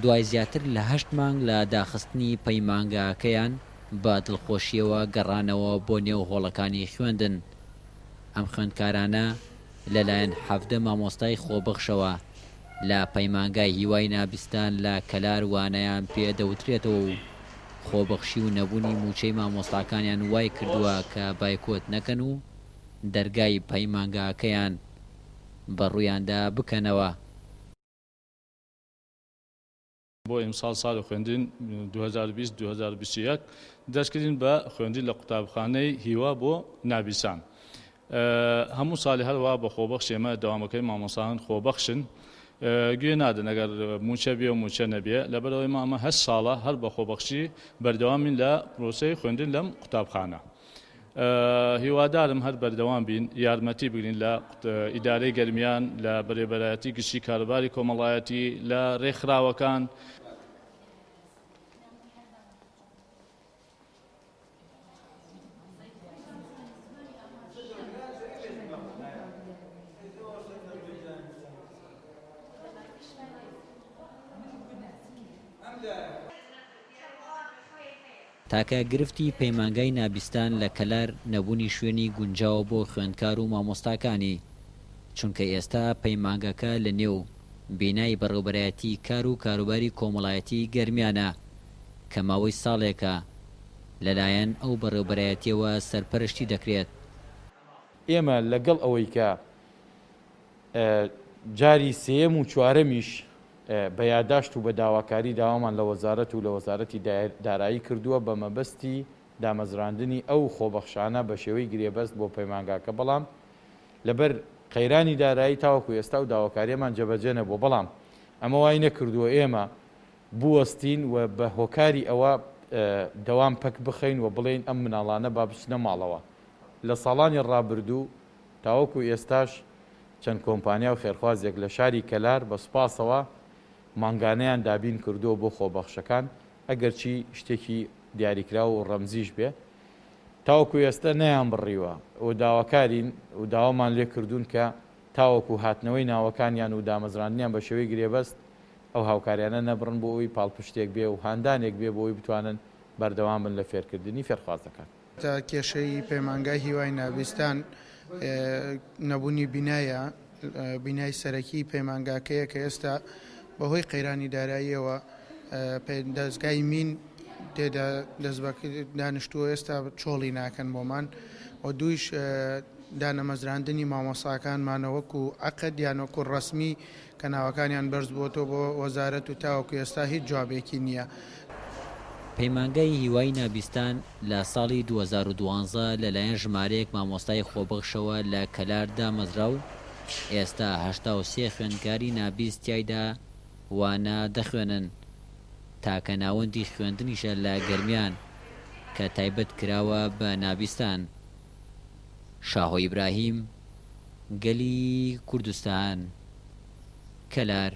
دوای زیاتر لە هەشت مانگ لە داخستنی پەیمانگاکەیان بە دڵخۆشییەوە گەڕانەوە بۆ نێو هۆڵەکانی خوێندن. ئەم خوێندکارانە لەلایەن 17 مامۆستای خۆبەخشەوە لە پەیمانگای هیوای نابیستان لە کەلار وانەیان پێ دەوترێتەوە و خۆبەخشی و نەبوونی مووچەی مامۆستاکانیان وای کردووە کە بایکۆت نەکەن و دەرگای پەیمانگاکەیان بە ڕوویاندا بکەنەوە. بۆ ئیمساڵ ساڵی خوێندن 2020 2021 دەستکردین بە خوێندن لە قوتابخانەی هیوا بۆ نابیسان. هەموو ساڵی هەروا بە خۆبەخش ئێمە دەوامەکەی مامۆستایان خۆبەخشن گوێ نادەن ئەگەر مووچە بێ و مووچە نەبێ لەبەرئەوەی ئێمە ئەمە هەشت ساڵە هەر بە خۆبەخشی بەردەوامین لە پرۆسەی خوێندن لەم قوتابخانە. هیوادارم هەر بەردەوام بین یارمەتی بگرین لە ئیدارەی گەرمیان لە بەرێبەرایەتی گشتی کاروباری کۆمەڵایەتی لە رێکخراوەکان. تاکە گرفتی پەیمانگای نابیستان لە کەلار نەبوونی شوێنی گونجاوە بۆ خوێندکار و مامۆستاکانی، چونکە ئێستا پەیمانگەکە لە نێو بینای بەڕێوبەرایەتی کار و کاروباری کۆمەڵایەتی گەرمیانە کە ماوەی ساڵێکە لەلایەن ئەو بەڕێوبەرایەتیەوە سەرپەرشتی دەکرێت. ئێمە لەگەڵ ئەوەی کە جاری سێیەم و چوارەمیش بە یاداشت و بە داواکاری داوامان لە وەزارەت و لە وەزارەتی دارایی کردووە بە مەبەستی دامەزراندنی ئەو خۆبەخشانە بە شێوەی گرێبەست بۆ پەیمانگاکە بەڵام لەبەر قەیرانی دارایی تاوەکو ئێستا ئەو داواکاریەمان جێبەجێ نەبووە بەڵام ئەمە وای نەکردووە ئێمە بوەستین و بە هۆکاری ئەوە دەوام پەک بخەین و بڵێین ئەم مناڵانە با بچنە ماڵەوە لە ساڵانی ڕابردوو تاوەکو ئێستاش چەند کۆمپانیا و خێرخوازێک لە شاری کەلار بە سوپاسەوە مانگانەیان دابین کردووە بۆ خۆبەخشەکان، ئەگەرچی شتێکی دیاریکراو و ڕەمزیش بێ، تاوەکو ئێستا نەیانبڕیوە و داواکارین و داوامان لێکردوون کە تاوەکو هاتنەوەی ناوەکانیان و دامەزراندنیان بە شێوەی گرێبەست ئەو هاوکاریانە نەبڕن بۆ ئەوەی پاڵپشتێک بێ و هاندانێک بێ بۆ ئەوەی بتوانن بەردەوام بن لە فێرکردنی فێرخوازەکان. تا کێشەی پەیمانگای هیوای نابیستان نەبوونی بینایە، بینای سەرەکی پەیمانگاکەیە کە ئێستا بەهۆی قەیرانی داراییەوە دەزگای مین تێدا دانیشتووە ئێستا چۆڵی ناکەن بۆمان و دوویش دانەمەزراندنی مامۆساکانمانە وەکو عەقد یان وەکو ڕەسمی کە ناوەکانیان بەرز بووەتەوە بۆ وەزارەت و تاوەکو ئێستا هیچ جوابێکی نییە. پەیمانگای هیوای نابیستان لە ساڵی 2012 لەلایەن ژمارەیەک مامۆستای خۆبەخشەوە لە کەلار دامەزرا و ئێستا 83 خوێندکاری نابیست تیایدا وانە دەخوێنن، تاکە ناوەندی خوێندنیشە لە گەرمیان کە تایبەت کراوە بە نابیستان. شاهۆ ئیبراهیم، گەلی کوردستان، کەلار.